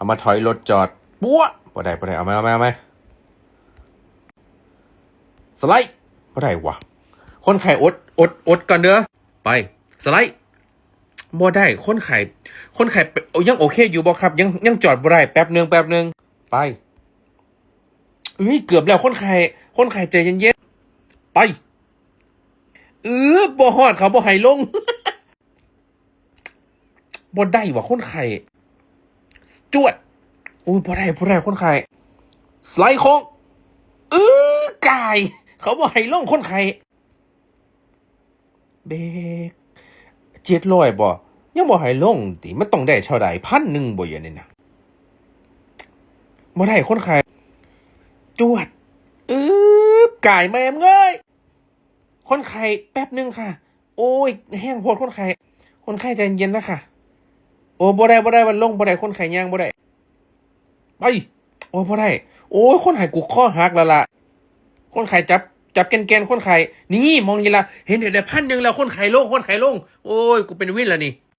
ມາຖອຍລົດຈອດ. ປົວະ! ບໍ່ໄດ້ ບໍ່ໄດ້. ເອົາໃໝ່ ເອົາໃໝ່ ເອົາໃໝ່. ສະໄລ! ບໍ່ໄດ້ຫວາ. ຄົນໄຂ້ອົດ ອົດ ອົດກ່ອນເດີ. ໄປ. ສະໄລ! ບໍ່ໄດ້. ຄົນໄຂ້ ຄົນໄຂ້ ໂອ ຍັງໂອເຄຢູ່ບໍ່ຄັບ? ຍັງ ຍັງຈອດບໍ່ໄດ້. ແປັບໜຶ່ງ ແປັບໜຶ່ງ. ໄປ. ເອີຍ ເກືອບແລ້ວ. ຄົນໄຂ້ ຄົນໄຂ້ໃຈເຢັນໆ. ໄປ. ອື ບໍ່ຮອດ. ເຂົາບໍ່ໃຫ້ລົງ. ບໍ່ໄດ້ຫວາ ຄົນໄຂ້. ຈວດ! ໂອ້ຍ ບໍ່ໄດ້ ບໍ່ໄດ້ ຄົນໄຂ້. ສະໄລໂຄ້ງ. ອື ກາຍ! ເຂົາບໍ່ໃຫ້ລົງ ຄົນໄຂ້. ເບກ. ເຈັດຮ້ອຍບໍ່? ຍັງບໍ່ໃຫ້ລົງຕິ? ມັນຕ້ອງໄດ້ເທົ່າໃດ? ພັນໜຶ່ງບໍ່ ດຽວນີ້ນະ? ບໍ່ໄດ້ ຄົນໄຂ້. ຈວດ! ອື ກາຍແມ່ມເອີຍ! ຄົນໄຂ້ ແປັບໜຶ່ງຄ່ະ. ໂອ້ຍ ແຮງໂພດ ຄົນໄຂ້. ຄົນໄຂ້ໃຈເຢັນນະຄ່ະ. ໂອ້ ບໍ່ໄດ້ ບໍ່ໄດ້ ມັນລົງບໍ່ໄດ້ ຄົນໄຂ້ ຍ່າງບໍ່ໄດ້. ໄປ. ໂອ້ຍ ບໍ່ໄດ້. ໂອ້ຍ ຄົນໄຂ້ ກູຄໍຫັກແລ້ວລະ. ຄົນໄຂ້ ຈັບ ຈັບແກ່ນໆ ຄົນໄຂ້. ນີ້ ໝ່ອງນີ້ລະ. ເຫັນ ເຫັນໄດ້ພັນໜຶ່ງແລ້ວ. ຄົນໄຂ້ລົງ ຄົນໄຂ້ລົງ. ໂອ້ຍ ກູເປັນວິນລະນີ້.